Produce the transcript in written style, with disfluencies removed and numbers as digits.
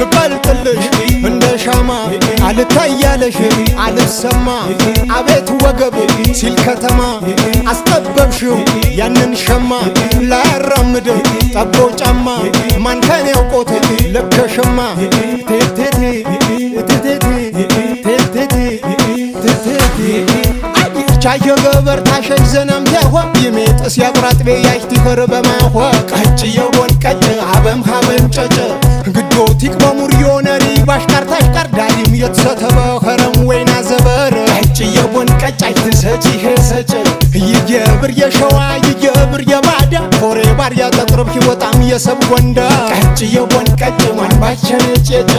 ምቀልጥልሽ እንደ ሻማ አልታያለሽ አልሰማ አቤት ወገብ ሲል ከተማ አስጠበብሽው ያንን ሸማ ላያራምድ ጠቦ ጫማ ማንከን ያውቆት ለከሸማ ቴቴቴ ቴቴቴ ቴቴቴ ቴቴቴ ቻየ ገበር ታሸሽ ዘናም ቲያሆ ይሜጥስ ያቁራጥቤ ያሽ ቲኸር በማሆ ቀጭ የቦን ቀጭ ሀበም ሀበም ጨጭ ግዶ ቲቅ በሙር ዮነሪ ባሽቃር ታሽቃር ዳሪም የተሰተበ ኸረም ወይና ዘበር ቀጭ የቦን ቀጭ አይትሰጪ ሄሰጭ ይየብር የሸዋ ይየብር የባዳ ፎሬ ባር ያጠቅርብ ሂወጣም የሰብ ጎንዳ ቀጭ የቦን ቀጭ ማንባቸን ጨጭ